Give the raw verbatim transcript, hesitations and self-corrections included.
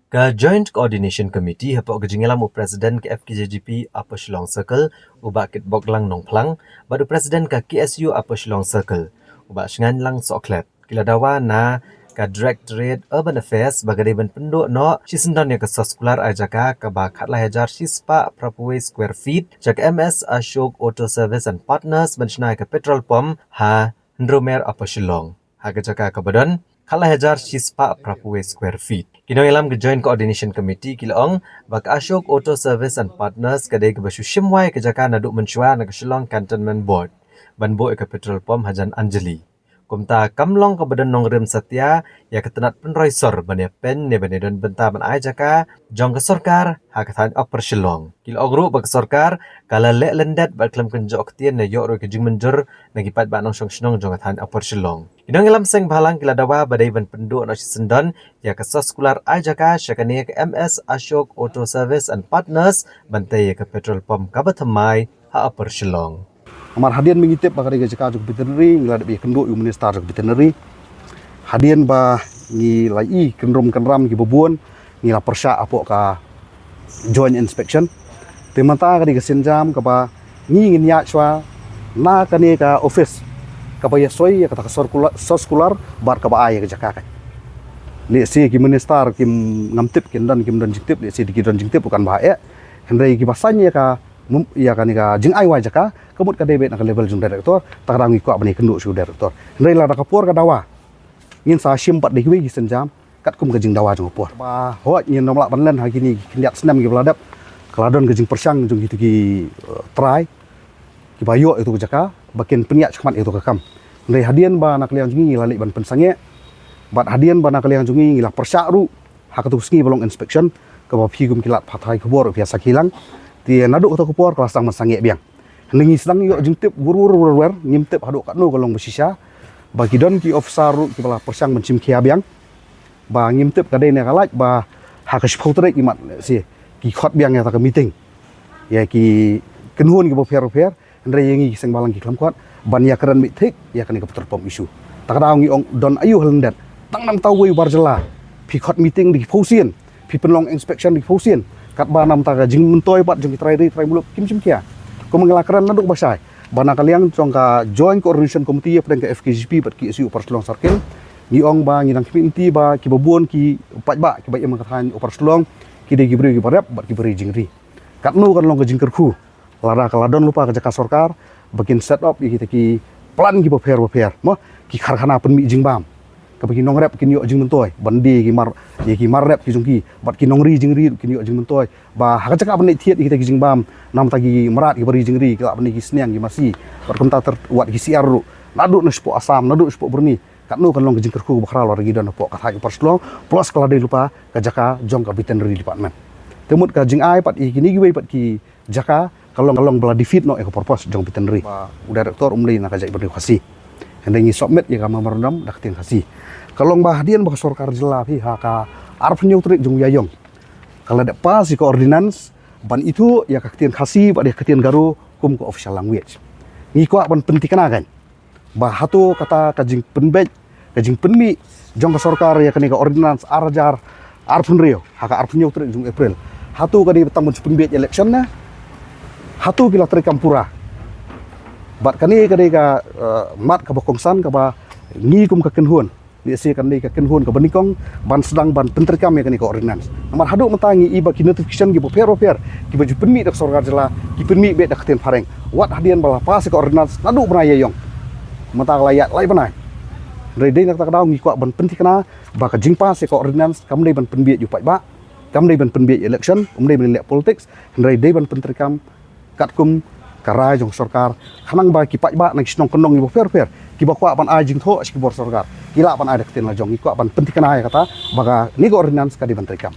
Ka Joint Coordination Committee hapoh ka jingïalam u President ka F K J G P Upper Shillong Circle, u Bah Kitboklang Nongphlang, bad u President ka K S U Upper Shillong Circle, u Bah Shngainlang Sohklet, ki la dawa na ka Directorate Urban Affairs ba ka dei ban pynduh noh shisyndon ïa ka soskular ai jaka kaba khatlai hajar shispah phraphew square feet jaka M S Ashok Auto Service and Partners ban shna ïa ka petrol pump ha Hynriew Mer Upper Shillong ha ka jaka kaba don khatlai hajar shispah phraphew square feet. Ki nongïalam ka Joint Coordination Committee ki la ong ba ka Ashok Auto Service and Partners ka dei kaba shu shim wai ka jaka naduh mynshuwa na ka Shillong Cantonment Board ban buh ïa ka petrol pump hajan Anjali. Kumta kam long kaba don nongrim satia ïa ka tnat pynroi sor ban ïa pyn ne ban ïa don bynta ban ai jaka jong ka sorkar ha ka thaiñ Upper Shillong. Ki la ong ruh ba ka sorkar ka la leh lyndet bad khlem kynjoh ktien ne ïoh ruh ka jingmynjur na ki paidbah nongshong shnong jong ka thaiñ Upper Shillong. Ki nongïalam seng bhalang ki la dawa ba dei ban pynduh noh shisyndon ïa ka soskular ai jaka sha kane ka M S Ashok Auto Service and Partners ban tei ïa ka petrol pump kaba thymmai ha Upper Shillong. Namar hadien ba ngi tip ba ka dei ka jaka jong ka veterinary, ngi la dep ïakynduh ïa u minister jong ka veterinary. Hadien ba ngi la ïoh kynrum kynram kiba bun, ngi la pyrshah hapoh ka joint inspection. Te mynta ka dei ka sienjam kaba ngi ngin ïaid shuwa na kane ka office kaba ïasoi ïa kata ka soskular, soskular bad kaba ai ïa ka jaka ka. Lehse ki minister kim ngam tip, kin don kim don jingtip, lehse ki don jingtip ruh kan ba eh. Hynrei kiba saiñ ïa ka mum-, ïa kane ka jingai wai jaka, ka mut ka dei beit na ka level jong director, ta ka daw ngi kwah ban ïakynduh sha u director. Hynrei lada ka por ka dawa, ngin sa shim pat da kiwei ki sienjam katkum ka jingdawa jong ka por. Ba hooid ngin ym lah ban len ha kine ki khyndiat snem kiba la dep, ka la don ka jingpyrshang jong kito ki, eh, trai kiba ïoh ïa kato ka jaka ba kin pynïaid shakhmat ïa kato ka kam. Hynrei hadien ba na ka liang jong ngi ngi la leit ban pynsangeh, bad hadien ba na ka liang jong ngi ngi la pyrshah ruh ha kato ka sngi ba long inspection, kaba phi kum ki lad pathai khubor phi ïa sakhi lang. Te naduh kato ka por ka la sdang ban sangeh biang. Hynrei ngi sdang ïoh jingtip wur wur wur wer, ngim tip haduh katno ka long ba shisha ba ki don ki officer ruh kiba la pyrshang ban shim khia biang. Ba ngim tip ka dei ne ka lait ba ha ka shiphew tarik i mat, lehse ki khot biang ïa kata ka meeting, ïa ki kynhun kiba pher pher. Hynrei ïa ngi ki seng bhalang ki khlem khot ban ïakren beit thik ïa kane ka petrol pump issue. Ta ka daw ngi ong don aïu ha lyndet, tang nangta uwei u bar jylla phi khot meeting da ki phew sien, phi pynlong inspection da ki phew sien, katba namta ka jingmyntoi pat jong ki trai ri trai muluk kim shim khia. Kumba ngi la kren naduh ba shai ba na ka liang jong ka Joint Coordination Committee hapdeng ka F K J G P bad K S U Upper Shillong Circle, ngi ong ba ngi dang khmih lynti ba kiba bun ki paidbah kiba im ha ka thaiñ Upper Shillong ki dei ki briew kiba rep bad kiba ri jingri. Katno kan long ka jingkyrkhu lada ka la don lypa ka jaka sorkar ba kin set up ïa kita ki plant kiba pher ba pher, mo, ki karkhana pynmih jingbam, kaba ki nongrep kin ïoh jingmyntoi ban die ki mar, ïa ki mar rep ki jong ki, bad ki nongri jingri kin ïoh jingmyntoi. Ba ha ka jaka ban leit thied ïa kita ki jingbam, namta ki mrad kiba ri jingri, ki lah ban die ki sniang ki masi, bad kumta ter wat ki siar ruh, naduh na shapoh Assam, naduh shapoh Burma. Katno kan long ka jingkyrkhu ba khraw lada ki don hapoh ka thaiñ Upper Shillong, plus ka la dei lypa ka jaka jong ka veterinary department. Te mut ka jingai pat ïa kine kiwei pat ki jaka ka long, ka long ba la defeat noh ïa ka purpose jong veterinary. Ba u director um dei na ka jaitbynriew Khasi. Hynrei ngi submit ïa ka memorandum da ka ktien Khasi. Ka long ba hadien ba ka sorkar jylla phi ha ka arphew hynñiew tarik jong u Ïaïong ka la dep pass ïa ka ordinance ban ithuh ïa ka ktien Khasi bad ïa ka ktien Garo kum ka official language. Ngi kwah ban pynthikna kan ba hato kata ka jingpynbeit, ka jingpynmih jong ka sorkar ïa kane ka ordinance ar hajar arphew hynriew ha ka arphew hynñiew tarik jong April, hato ka dei ba tang ban shu pynbeit election ne hato ki la treikam pura? Bad kane ka dei ka, eh, mat kaba kongsan kaba ngi kum ka kynhun, lehse kan dei ka kynhun kaba nyngkong ban sdang ban pyntreikam ïa kane ka ordinance. Namar haduh mynta ngi i ba ki notification kiba pher ba pher kiba ju pynmih da ka sorkar jylla ki pynmih beit da ka ktien phareng. Wat hadien ba la pass ïa ka ordinance naduh bnai Ïaïong, mynta ka la ïaid lai bnai. Hynrei dei na kata ka daw ngi kwah ban pynthikna ba ka jingpass ïa ka ordinance kam dei ban pynbieit ïa u paidbah, kam dei ban pynbieit election, kam dei ban leh politics, hynrei dei ban pyntreikam katkum ka rai jong ka sorkar, khnang ba ki paidbah na ki shnong kyndong kiba pher pher kiba kwah ban ai jingthoh sha ki bor sorkar ki lah ban ai da ka ktien la jong. Ngi kwah ban pynthikna ïa kata ba kane ka ordinance ka dei ban treikam.